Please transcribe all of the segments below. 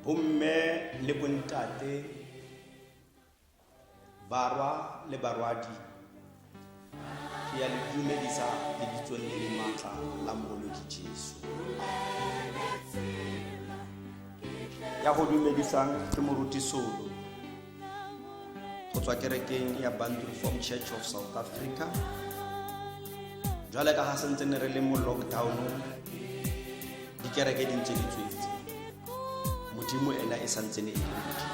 Bomme le bontate, barwa le barwadi, ke ya le dumedisa lebitsong le le maatla la Mmoloki Jesu. Ya go dumedisang ke Moruti Solo go tswa kerekeng ya Bantu Reformed Church of South Africa. Jwale ka ga sentse ne re le mo lockdown, dikereke di ntse di tswetse, Modimo ena e santse ne e le Modimo.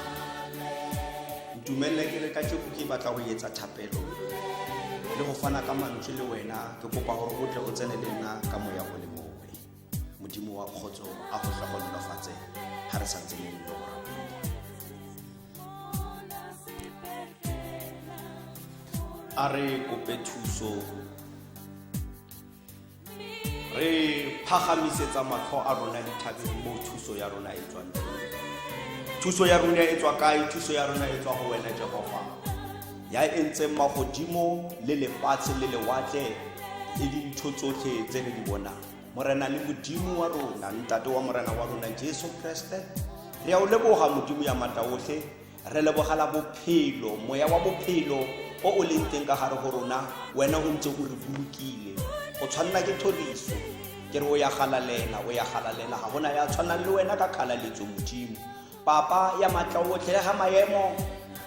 Ntumelele ke re ka tšeko ke batla go etsa thapelo le go fana ka mantswe le wena. Ke kopa gore o tle o tsene le nna ka moya o le mongwe. Modimo wa kgotso a go hlogonolofatse ga re santse ne le go rapela. A re kope thuso, re phagamisetsa matlho a rona dithabeng mo thuso ya rona e tswang teng. Thuso ya rona e tswa kae? Thuso ya rona e tswa go wena Jehova, ya entseng magodimo le lefatshe le lewatle le dintho tsotlhe tse re di bonang. Morena le Modimo wa rona, Ntate wa Morena wa rona Jesu Kriste, re a o leboga Modimo ya matla otlhe. Re lebogela bophelo, moya wa bophelo o o leng teng ka gare go rona, wena o ntse o re bolokile. O tshwanela ke thoriso. Ke re o ya galalela, o ya galalela, ga gona ya tshwanang le wena ka kgalaletso Modimo. Papa ya matla otlhe, le ga maemo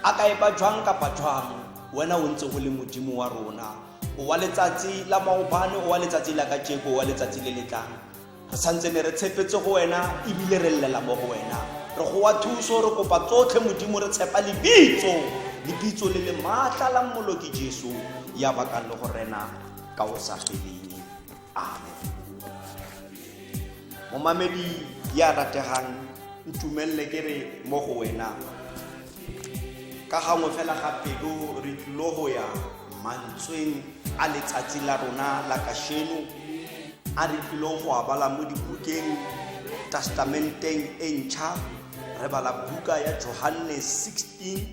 a ka epa jwang kapa jwang, wena o ntse o le Modimo wa rona. O wa letsatsi la maobane, o wa letsatsi la kajeko, o wa letsatsi le le tlang. Re santse ne re tshepetse go wena ebile re llela mo go wena. Re goa thuso, re kopa tsotlhe Modimo, re tshepa lebitso, lebitso le le maatla la Mmoloki Jesu ya bakang le go rena ka o sa feleng. Amen. Momamedi ya rategang, ntumelele ke re mo go wena ka gangwe fela ga pelo re tlilo go ya mantsweng a letsatsi la rona la kasheno a re tlilong go a bala mo dibukeng Testamenteng e ntšha. Re bala buka ya Johanne 16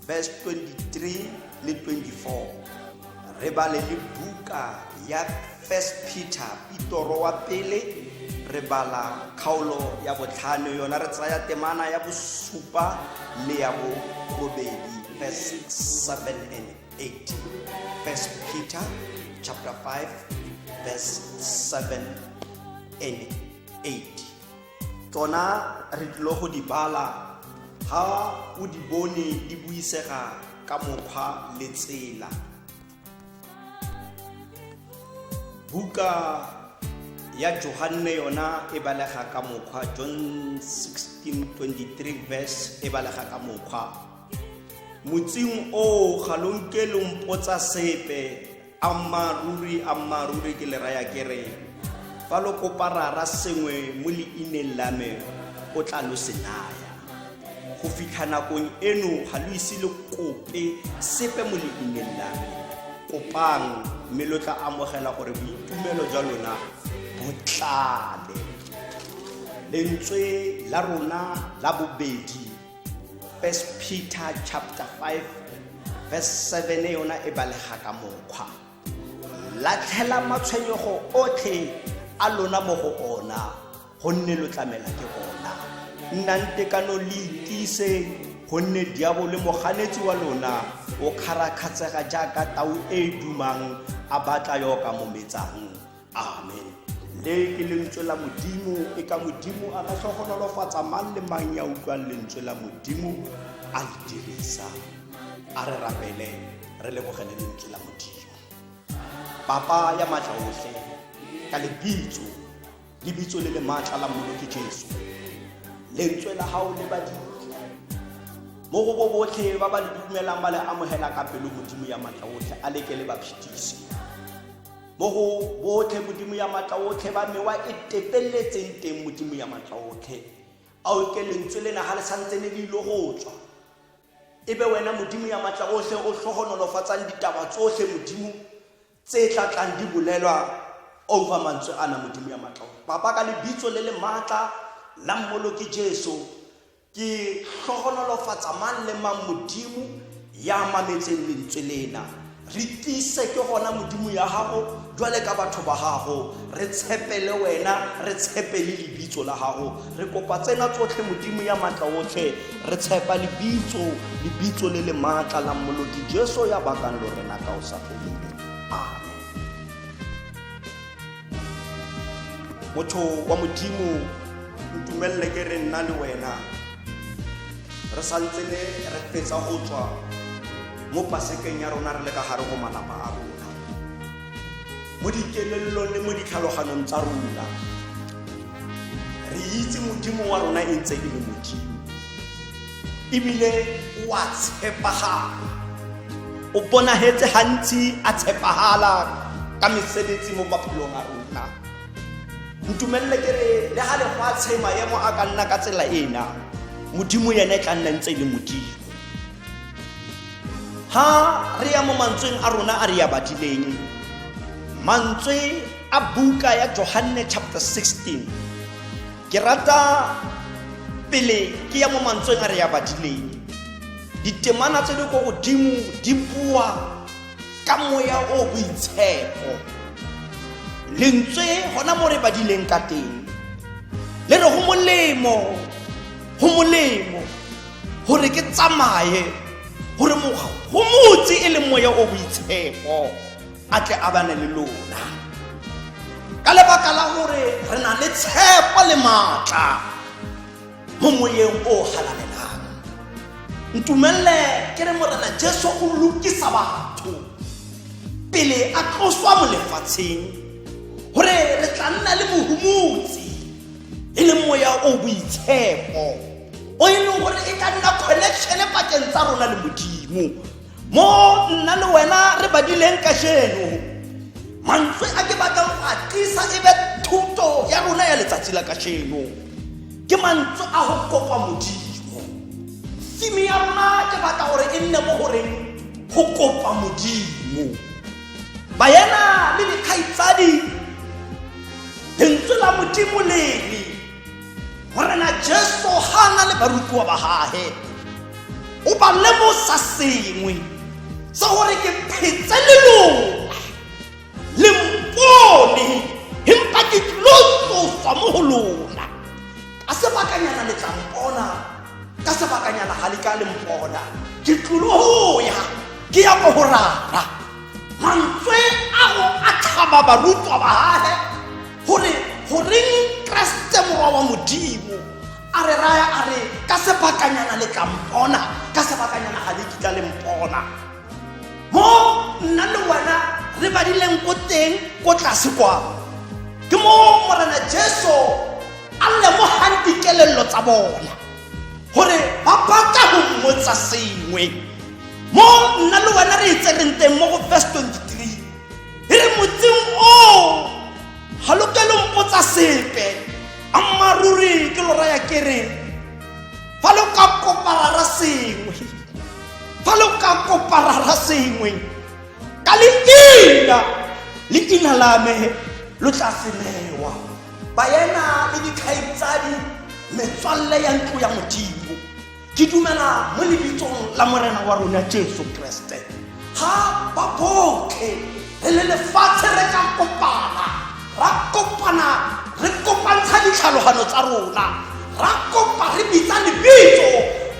verse 23 le 24, re bale le buka ya First Peter, Pitoro wa pele, re bala kgaolo ya botlhano, yona re tsaya temana ya bosupa le ya borobedi, verse 7 and 8. First Peter chapter 5 verse 7 and 8, tsona re tlilo go di bala. Ga o di bone di buisega ka mokgwa le tsela. Buka ya Johanne yona e balega ka mokgwa John 16:23 verse e balega ka mokgwa: Motsing oo ga lo nke lo mpotsa sepe. Ammaaruri, ammaaruri ke le raya ke re, fa lo kopa Rara sengwe mo leineng la me, o tla lo se naya. Go fitlha nakong eno ga lo ise lo kope sepe mo leineng la me. Kopang, mme lo tla amogela gore boitumelo jwa lona bo tlale. Lentswe la rona la bobedi, First Peter chapter 5 verse 7, yona e balega ka mokgwa: Latlhela matshwenyego otlhe a lona mo go ona, gonne lo tlamela ke ona. Nnang tekano le itise, gonne diabole moganetsi wa lona o kgarakgatsega jaaka tau e e dumang, a batla yo ka mo metsang. Amen. Le ke lentswe la Modimo. E ka Modimo a ka tlhogonolofatsa mang le mang ya utlwang lentswe la Modimo a le dirisa. A re rapele re lebogele lentswe la Modimo. Papa ya matla otlhe, ka lebitso, lebitso le le maatla la Mmoloki Jesu, lentswe la gago le badile mo go bo botlhe ba ba le dumelang, ba le amogela ka pelo. Modimo ya matla otlhe, a leke le ba phetise mo go botlhe. Modimo ya matla otlhe, ba mewa e tepeletseng teng, Modimo ya matla otlhe, a o ke lentswe lena ga le santse ne le ile go tswa, e be wena Modimo ya matla otlhe o hlohonolofatsang ditaba tsotlhe, Modimo, tse tla tlang di bolelwa over mantswe ana. Modimo ya matla otlhe, Papa, ka lebitso le le maatla la Mmoloki Jesu, ke hlohonolofatsa mang le mang, Modimo, ya mametseng lentswe lena. Re tiise ke gona Modimo ya gago jwale ka batho ba gago, re tshepele wena, re tshepele lebitso la gago. Re kopa tsena tsotlhe Modimo ya maatla otlhe, re tshepa lebitso, lebitso le le maatla la Mmoloki Jesu ya bakang lo rena ka o sa feleng. Amen. Motho wa Modimo, ntumelele ke re nna le wena re santse ne re fetsa go tswa mo pasekeng ya rona re le ka gare go malapa a rona, mo dikelellong le mo ditlhaloganong tsa rona. Re itse Modimo wa rona e ntse e le Modimo, ebile o a tshepagala. O bonagetse gantsi a tshepagala ka mesebetsi mo maphelong a rona. Ntumelele ke re le ga lefatshe maemo a ka nna ka tsela ena, Modimo yena e tla nna ntse e le Modimo. Ha re ya mo mantsweng a rona a re ya badileng, mantswe a buka ya Johanne chapter 16, ke rata pele ke ya mo mantsweng a re ya badileng, ditemana tse di ko godimo di bua ka moya o boitshepo. Lentswe gona mo re badileng ka teng le re go molemo, go molemo gore ke tsamaye, gore mogomotsi e leng moya o boitshepo a tle a bane le lona, ka lebaka la gore re na le tshepo le maatla mo moyeng o halalelang. Ntumelele ke re Morena Jesu o lokisa batho pele a tloswa mo lefatsheng, gore re tla nna le mohomotsi e leng moya o boitshepo, o e leng gore e ka nna connection pakeng tsa rona le Modimo. Mo nna le wena re badileng kajeno, mantswe a ke batlang go a tlisa e be thuto ya rona ya letsatsi la kajeno ke mantswe a go kopa Modimo. Theme ya rona ke batla gore e nne mo goreng go kopa Modimo. Baena le dikgaitsadi, lentswe la Modimo le re Morena Jesu ga a na le barutiwa ba gage, o ba lemosa sengwe sa gore ke phetse le lona le mpone, empa ke tlilo tloswa mo go lona. Ka sebakanyana le tla mpona, ka sebakanyana ga le ka le mpona, ke tlilo go ya ke ya ko go Rara. Mantswe ao a tlhaba barutwa ba gage gore goreng Kreste morwa wa Modimo a re raya a re ka sebakanyana le tla mpona, ka sebakanyana ga le kitla le mpona. Mo nna le wena re badileng ko teng ko tlase kwa, ke mo Morena Jesu a lemogang dikelello tsa bona gore ba batla go mmotsa sengwe. Mo nna le wena re e tsereng teng mo go verse 23, e re motseng oo ga lo ke lo mpotsa sepe, ammaaruri ke lo raya ke re fa lo ka kopa Rara sengwe, fa lo ka kopa Rara sengwe ka leina, leina la me, lo tla se newa. Baena le dikgaitsadi, metswalle ya ntlo ya Modimo, ke dumela mo lebitsong la Morena wa rona Jesu Kreste, ga ba botlhe re le lefatshe re ka kopana, ra kopana re kopantsha ditlhalogano tsa rona, ra kopa re bitsa lebitso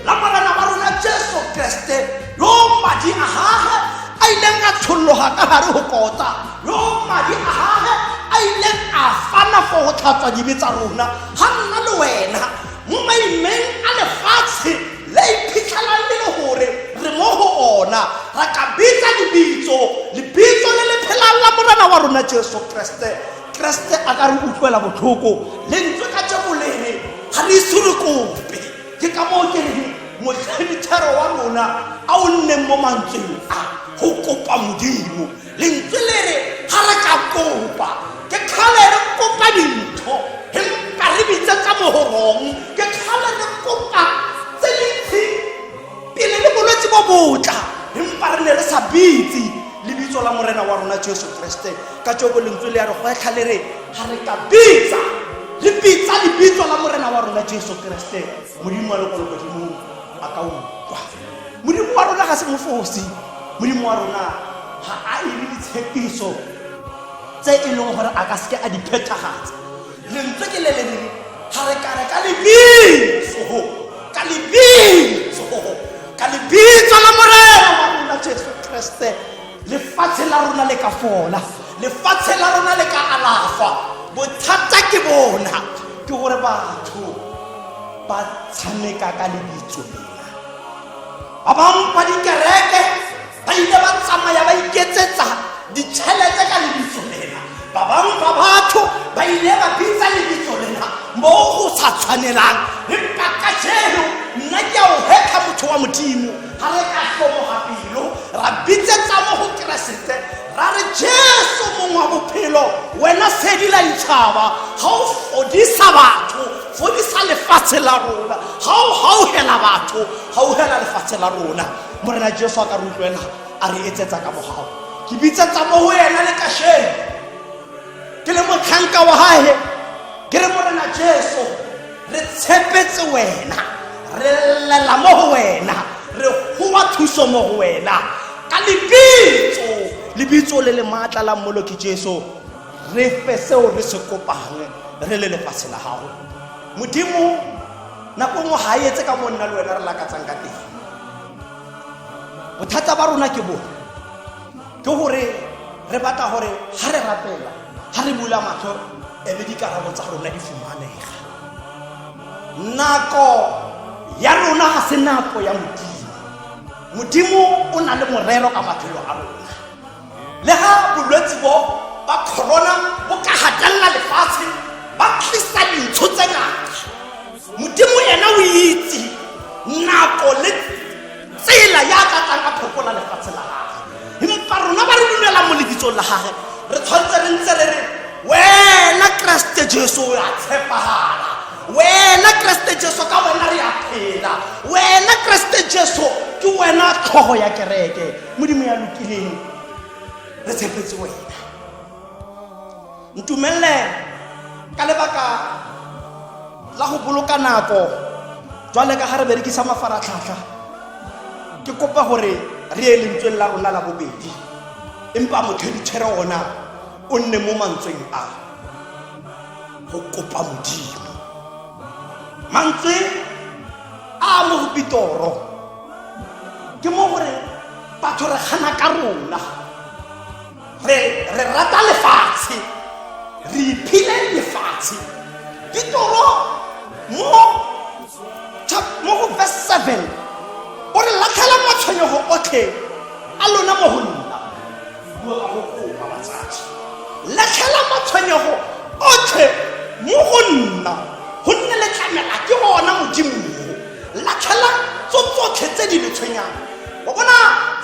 la Morena wa rona Jesu Kreste, yo madi a gage a ileng a tsholloga ka gare go kota, yo madi a gage a ileng a fana for go tlhatswa dibe tsa rona. Ga nna le wena mo maimeng a lefatshe le iphitlhelang le le gore re mo go ona, ra ka bitsa lebitso, lebitso le le phelang la Morena wa rona Jesu Kreste, Kreste a ka re utlwela botlhoko. Lentswe ka tšeko le re ga re ise re kope. Ke ka moo ke reng motlhedithero wa rona a o nneng mo mantsweng a go kopa Modimo. Lentswe le re ga re ka kopa, ke kgale re kopa dintho empa re bitsetsa mogorong, ke kgale re kopa tse dintsi pele le bolwetse bo botla, empa re ne re sa bitse lebitso la Morena wa rona Jesu Kreste. Ka tšoko lentswe le ya re gwetlha le re ga re ka bitsa, re bitsa lebitso la Morena wa rona Jesu Kreste, Modimo wa lekolo godimong a ka utlwa. Modimo wa rona ga se mofosi, Modimo wa rona Ga a ire ditshepiso tse e leng gore a ka seke a di phethagatsa. Lentswe ke le le reng ga re kare ka lebitso, ka lebitso, ka lebitso la Morena wa rona Jesu Kriste, lefatshe la rona le ka fola, lefatshe la rona le ka alafa. Bothata ke bona ke gore batho ba tshameka ka lebitso lena. Ba bangwe ba dikereke ba ile ba tsamaya ba iketsetsa ditšhelete ka lebitso lena. Ba bangwe ba batho ba ile ba bitsa lebitso lena mo go sa tshwanelang. Empa kajeno nna ke a o hetlha, motho wa Modimo, ga re ka hlomoga pelo ra bitsetsa mo go Keresete, ra re, Jesu mong wa bophelo, wena sedi la ditšhaba, ga o fodisa batho, fodisa lefatshe la rona. Ga o gauhela batho, gauhela lefatshe la rona. Morena Jesu a ka re utlwela, a re etsetsa ka mogao. Ke bitsetsa mo go ena le kasheno ke le motlhanka wa gae, ke re, Morena Jesu, re tshepetse wena, re llela mo go wena, re goa thuso mo go wena. Ka lebitso, lebitso le le maatla la Mmoloki Jesu, re fe seo re se kopang re le lefatshe la gago. Modimo nako nngwe ga a etse ka mo nna le wena re lakatsang ka teng. Bothata ba rona ke bo ke gore re batla gore ga re rapela, ga re bula matlho, ebe dikarabo tsa rona di fumanega. Nako ya rona ga se nako ya Modimo. Modimo o na le morero ka maphelo a rona. Le ga bolwetse bo ba corona bo ka gatelela lefatshe, ba tlisa dintsho tse ngata, Modimo ena o itse nako le tsela ya ka tlang a phekola lefatshe la gage. Empa rona ba re dumelang mo lebitsong la gage, re tshwanetse re ntse re re, wena Keresete Jesu o a tshepagala, wena Keresete Jesu ka wena re a phela, wena Keresete Jesu ke wena tlhogo ya kereke. Modimo ya lokileng, re tshepetse wena. Ntumelele ka lebaka la go boloka nako, jwale ka ga re berekisa mafaratlhatlha, ke kopa gore re ye lentsweng la rona la bobedi, empa motheditšhere ona o nne mo mantsweng a go kopa Modimo. Mantswe a mo go Pitoro ke mo gore batho re gana ka rona, re rata lefatshe, re iphile lefatshe. Pitoro mo go verse 7 o re, latlhela matshwenyego otlhe a lona mo go nna. Bua ka go kopa, batsadi. Latlhela matshwenyego otlhe mo go nna, gonne le tlamela ke ona Modimo. Latlhela tso tsotlhe tse di le tshwenyang. Wa bona,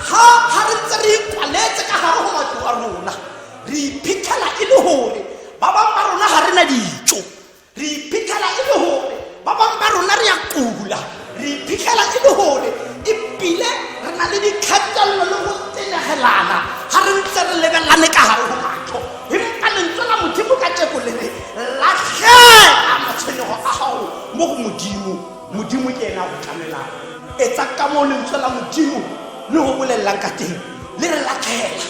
ga re ntse re ikwaletse ka gare go matlo a rona, re iphitlhela e le gore ba bangwe ba rona ga re na dijo, re iphitlhela e le gore ba bangwe ba rona re ya kula, re iphitlhela e le gore ebile re na le dikgatelelo le go tenegelana ga re ntse re lebelelane ka gare go matlho. Empa lentswe la Modimo ka tšeko le re, latlhela matshwenyego a gago mo go Modimo, Modimo ke ena a go tlamelang. Etsa ka moo lentswe la Modimo le go bolelelang ka teng, le re latlhela,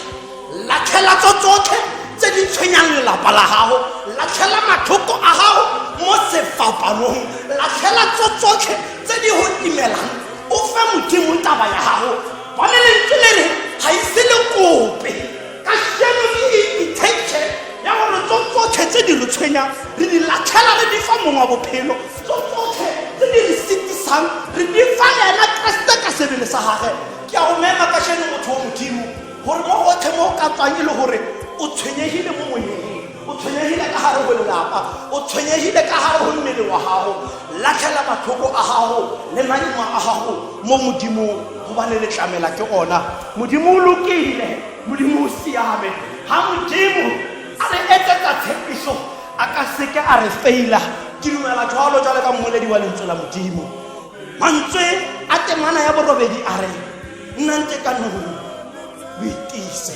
latlhela tso tsotlhe tse di tshwenyang lelapa la gago, latlhela matlhoko a gago mo sefapanong, latlhela tso tsotlhe tse di go imelang, o fe Modimo taba ya gago. Bone lentswe le re ga ise le kope. Ka sheno ke invitation ya gore tso tsotlhe tse di re tshwenyang re di latlhela, re di fa mongwe wa bophelo. Tso tsotlhe tse di re setisang re di fa ena Keresete ka sebele sa gage. Ke a go mema ka sheno, motho wa Modimo, gore mo gotlhe mo o ka tswang e le gore o tshwenyegile mo moyeng, o tshwenyegile ka gare go lelapa, o tshwenyegile ka gare go mmele wa gago, latlhela matlhoko a gago le maima a gago mo Modimong, gobane le tlamela ke ona. Modimo o lokile, Modimo o siame. Ga Modimo a re etsetsa tshepiso, a ka seke a re feila. Ke dumela jwalo jwale ka mmoledi wa lentswe la Modimo. Mantswe a temana ya borobedi a re, nna ntse ka nong o itise.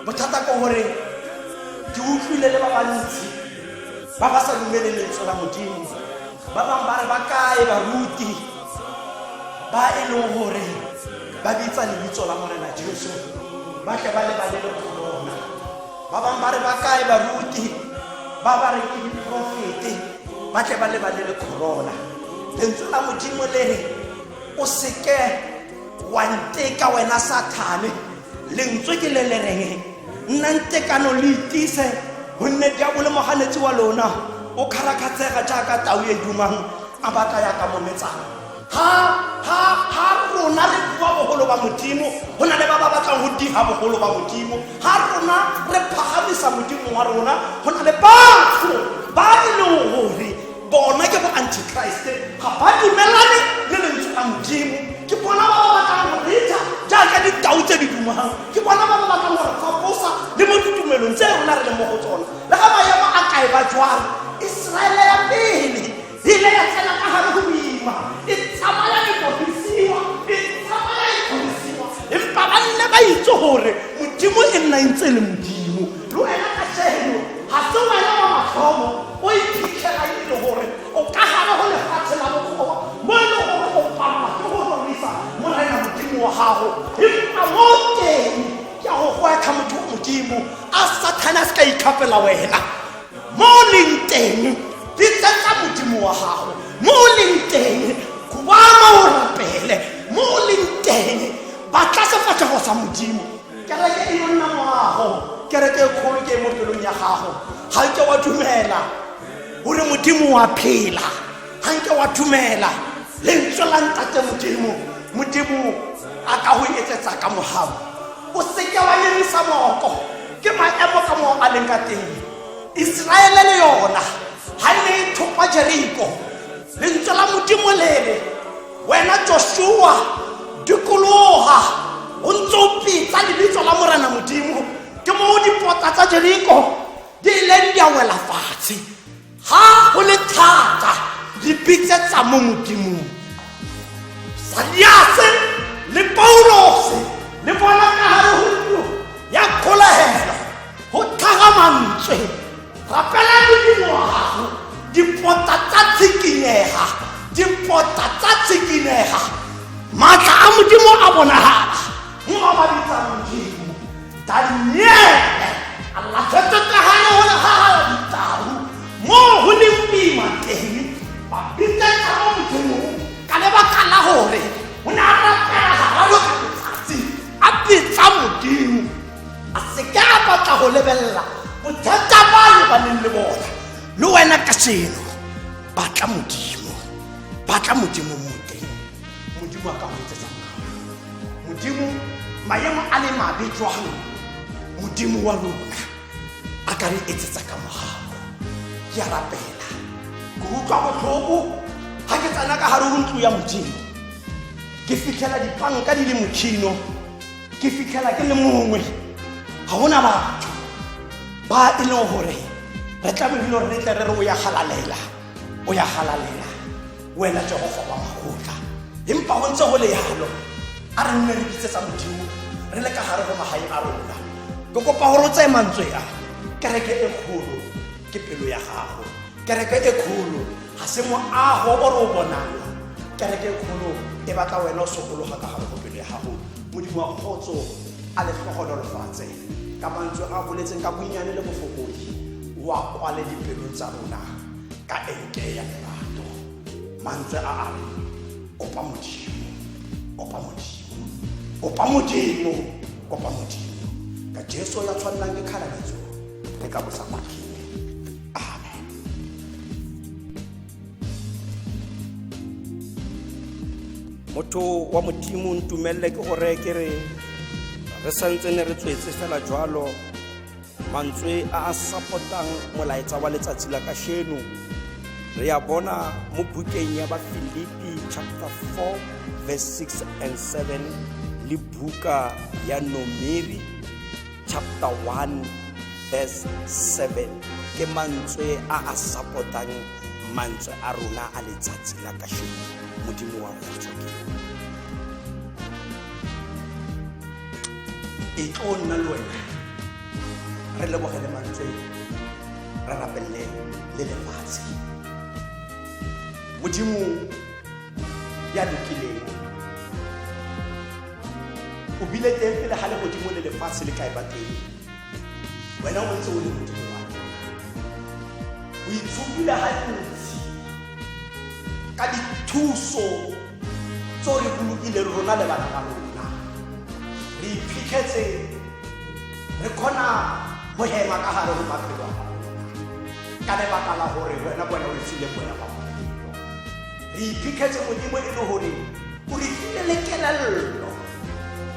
Bothata ke gore ke utlwile le ba bantsi ba ba sa dumeleng lentswe la Modimo, ba bangwe ba re, ba kae baruti ba e leng gore ba bitsa lebitso la Morena Jesu? Ba tle ba lebale le corona. Ba bangwe ba re ba kae baruti ba ba reng ke diprofete, ba tle ba lebale le corona. Lentswe la Modimo le re o seke wa nteka wena Sathane. Lentswe ke le le reng nna ntekano le itise, gonne diabolo moganetsi wa lona o kgarakgatshega jaaka tau e dumang a batla ya ka mo metsang. Ha rona re bua bogolo ba Modimo, go na le ba ba batlang go diga bogolo ba Modimo. Ha rona re phagamisa Modimo wa rona, go na le batho ba e leng gore bona ke bo antichrist, ga ba dumelane le lentswe la Modimo. Ke bona ba ba batlang go reja jaaka ditau tse di dumang, ke bona ba ba batlang gore faposa le mo ditumelong tse rona re leng mo go tsona. Le ga maemo a kae ba jwang, Iseraele ya pele e ile ya tsena ka gare go boima, e tsamaya e korisiwa, e tsamaya e korisiwa, empa ba nne ba itse gore Modimo e nna e ntse e le Modimo. Le wena kajeno ga se wena wa mathomo o iphitlhelang e le gore o ka gare go lefatshe la bokgoba, mo e leng gore o palelwa ke go rorisa Morena Modimo wa gago. Empa mo teng ke a go gwetlha, motho wa Modimo, a Sathane a se ka ikgapela wena. Mo o leng teng bitsetsa Modimo wa gago, mo o leng teng khubama o rapele, mo o leng teng batla sefatlhego sa Modimo. Kereke e yo nna moago, kereke e kgolo ke e mo pelong ya gago. Ga nke wa dumela gore Modimo wa phela, ga nke wa dumela lentswe la Ntate Modimo, Modimo a ka go etsetsa ka mogau. O seke wa nyemisa mooko ke maemo ka moo a leng ka teng. Iseraele le yona ga e ne e thopa Jeriko, lentswe la Modimo le re, wena Joshua dikologa o ntse o pitsa lebitso la Morena Modimo. Ke moo dipota tsa Jeriko di ileng di a wela fatshe. Ga go le thata di bitsetsa mo Modimong. Saliase le Paulose le bona ka gare go ntlo ya kgolegelo go tlhaga mantswe, rapela Modimo wa gago. Dipota tsa tshikinyega, dipota tsa tshikinyega, maatla a Modimo a bonagala mo ba ba bitsang Modimo. Daniele a latlhetswe ka gare go legaga la ditau, mo go leng boima teng, ba bitsetsa mo Modimong ka lebaka la gore o ne a rapela gararo ka letsatsi a bitsa Modimo, a seke a batla go lebelela bothata ba lebaneng le bona. Le wena ka seno batla Modimo, batla Modimo mo teng, Modimo a ka go etsetsa mogau. Modimo maemo a le mabe jwang, Modimo wa rona a ka re etsetsa ka mogau. Ke a rapela, ke utlwa botlhoko ga ke tsena ka gare go ntlo ya Modimo, ke fitlhela dipanka di le motšhino, ke fitlhela ke le mongwe, ga gona batho ba e leng gore re tlamehile gore re tle re re o ya galalela, o ya galalela wena Jehofa wa makgotla. Empa go ntse go le yalo, a re nne re bitsetsa Modimo re le ka gare go magae a rona. Ke kopa gore o tseye mantswe a, kereke e kgolo ke pelo ya gago. Kereke e kgolo ga se moago o re o bonang, kereke e kgolo e batla wena o sokologa ka gare go pelo ya gago. Modimo wa kgotso a le hlohonolofatse ka mantswe a boletseng ka bonnyane le bofokodi, wa kwale dipelong tsa rona ka enke ya lerato. Mantswe a a re, kopa Modimo, kopa Modimo, kopa Modimo, kopa Modimo, ka Jesu ya tshwanelang ke kgalaletso le ka bosakhutleng. Amen. Motho wa Modimo, ntumelele ke gore ke re re santse ne re tswetse fela jwalo mantswe a a support-ang molaetsa wa letsatsi la kasheno. Re ya bona mo bukeng ya Bafilipi chapter 4 verse 6 and 7 le buka ya Nomeri chapter 1 verse 7. Ke mantswe a a support-ang mantswe a rona a letsatsi la kasheno. Modimo wa kgotso ke e tlo nna le wena, re lebogele mantswe, re rapelele le lefatshe. Modimo ya lokileng, O bile teng pele ga legodimo le lefatshe le ka e ba teng. Wena o ntse o le Modimo wa rona. O itshupile gantsi ka dithuso tse o re bolokileng rona le bana ba rona. Re iphitlhetse re kgona go hema ka gare go maphelo a rona ka lebaka la gore wena ke wena o re file moya wa bophelo. Re iphitlhetse Modimo e le gore o re file le kelello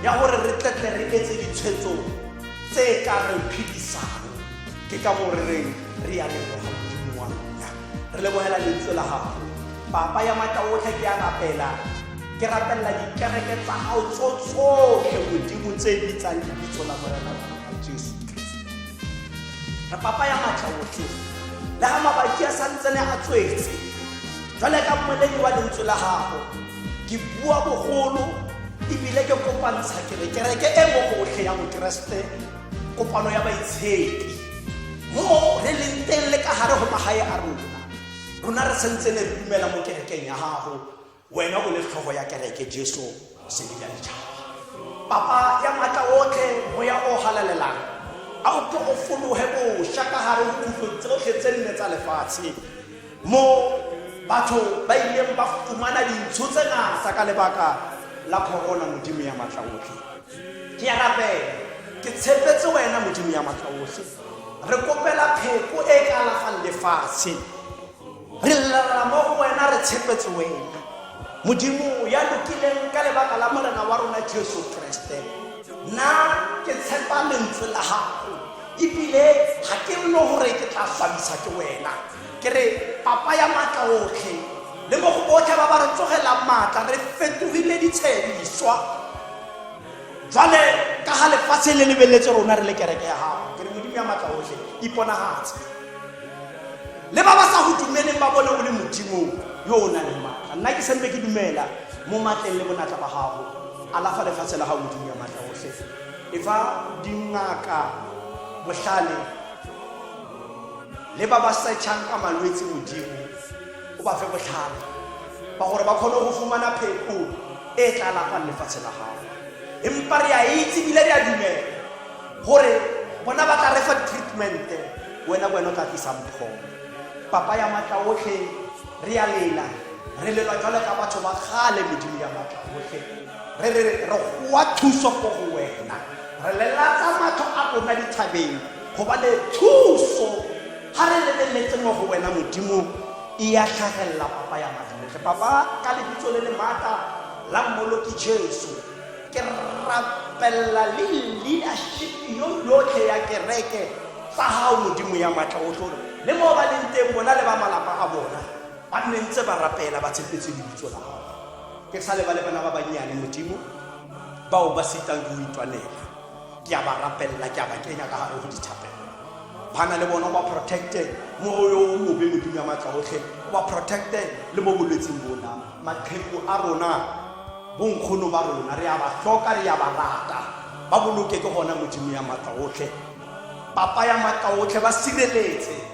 ya gore re tletle re etse ditshwetso tse ka re phedisang. Ke ka moo re reng re ya leboga Modimo wa rona. Re lebogela lentswe la gago. Papa ya matla otlhe, ke a rapela, ke rapelela dikereke tsa gago tso tsotlhe Modimo tse bitsang lebitso la Morena wa rona Jesu Kriste. Re Papa ya matla otlhe, le ga mabaki a santsene a tswetse, jwale ka mmoledi wa lentswe la gago, ke bua bogolo ebile ke kopantsha kere kereke e mo gotlhe ya Bokeresete, kopano ya baitshepi mo re leng teng le ka gare go magae a rona. Rona re sentse ne re dumela mo kerekeng ya gago, wena o le tlhogo ya kereke, Jesu sedi la ditšhaba. Papa ya matla otlhe, moya o halalelang a o ke o fologe bošwa ka gare go khutlo tsotlhe tse nne tsa lefatshe mo batho ba ileng ba fumana dintsho tse ngata ka lebaka la corona. Modimo ya matla otlhe, ke ya rapela, ke tshepetse wena Modimo ya matla otlhe. Re kopela pheko e ka alafang lefatshe, re llela mo go wena, re tshepetse wena Modimo ya lokileng ka lebaka la Morena wa rona Jesu Kriste. Nna ke tshepa lentswe la gago ebile ga ke nno gore ke tla swabisa ke wena. Ke re Papa ya matla otlhe, le mo go botlhe ba ba re tsogelang maatla, re fetogile ditshediswa jwale ka ga lefatshe le lebeletse rona re le kereke ya gago. Ke re Modimo ya matla otlhe, iponagatse le ba ba sa go dumeleng ba bone o le Modimo yo o nang le maatla. Nna ke sempe ke dumela mo matleng le bonatla ba gago. Alafa lefatshe la gago Modimo ya matla otlhe, e fa dingaka bohlale le ba ba searchang ka malwetse, Modimo o ba fe botlhale ba gore ba kgone go fumana pheko e tla alafang lefatshe la gago. Empa re a itse ebile re a dumela gore bona ba tla re fa treatmente, wena ke wena o tla tlisang pholo. Papa ya matla otlhe, re a lela, re lelwa jwale ka batho ba kgale. Modimo ya matla otlhe, re re re goa thuso ko go wena, re lelatsa matlho a rona dithabeng, gobane thuso ga re lebeletse mo go wena Modimo e ya tlhagelela. Papa ya matla otlhe, Papa, ka lebitso le le maatla la Mmoloki Jesu, ke rapelela le leadership yo yotlhe ya kereke tsa gago Modimo ya matla otlhe, gore le mo ba leng teng bona le ba malapa a bona ba nne ntse ba rapela ba tshepetse lebitso la gago. Ke sa leba le bana ba bannyane Modimo bao ba sitang ke go itwanela, ke a ba rapelela, ke a ba kenya ka gare go dithapelo. Bana le bona o ba protecte mo go yo o mobe Modimo ya matla otlhe, o ba protecte le mo bolwetsing bona. Maqheku a rona, bonkgono ba rona, re a ba hloka, re a ba rata, ba boloke ke gona Modimo ya matla otlhe. Papa ya matla otlhe, ba sireletse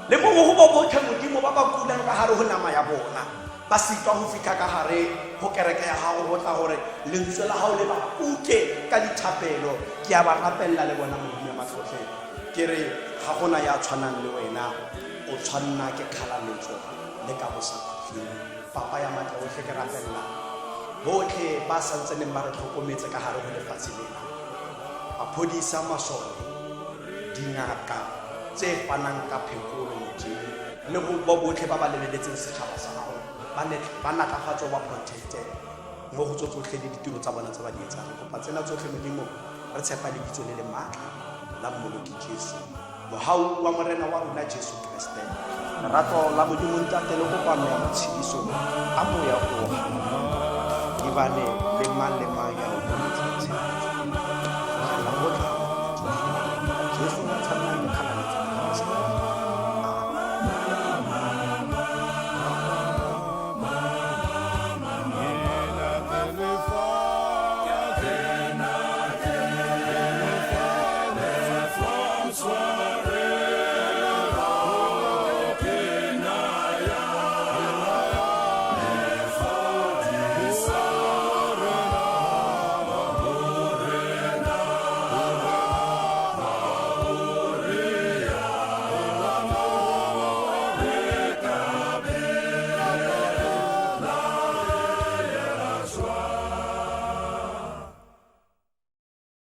le mo go bo botlhe Modimo ba ba kulang ka gare go nama ya bona, ba sitwa go fitlha ka gare go kereke ya gago go tla gore lentswe la gago le ba kuke ka dithapelo. Ke a ba rapelela le bona Modimo ya matlotlhe. Ke re ga gona ya tshwanang le wena, o tshwanna ke kgalaletso le ka bosakhutleng. Papa ya matla otlhe, ke rapelela botlhe ba santseneng ba re tlhokometse ka gare go lefatshe lena, maphodisa, masole, dingaka tse fanang ka phekolo Modimo, le go bo botlhe ba ba lebeletseng setšhaba sa gago, ba natlafatse, o ba protecte mo go tso tsotlhe le ditiro tsa bona tse ba di etsang. Re kopa tsena tsotlhe Modimo, re tshepa lebitso le le maatla la Mmoloki Jesu. Mohau wa Morena wa rona Jesu Kriste, lerato la Modimo Ntate le kopano ya matshediso a Moya o halalelang di bane le mang le mang ya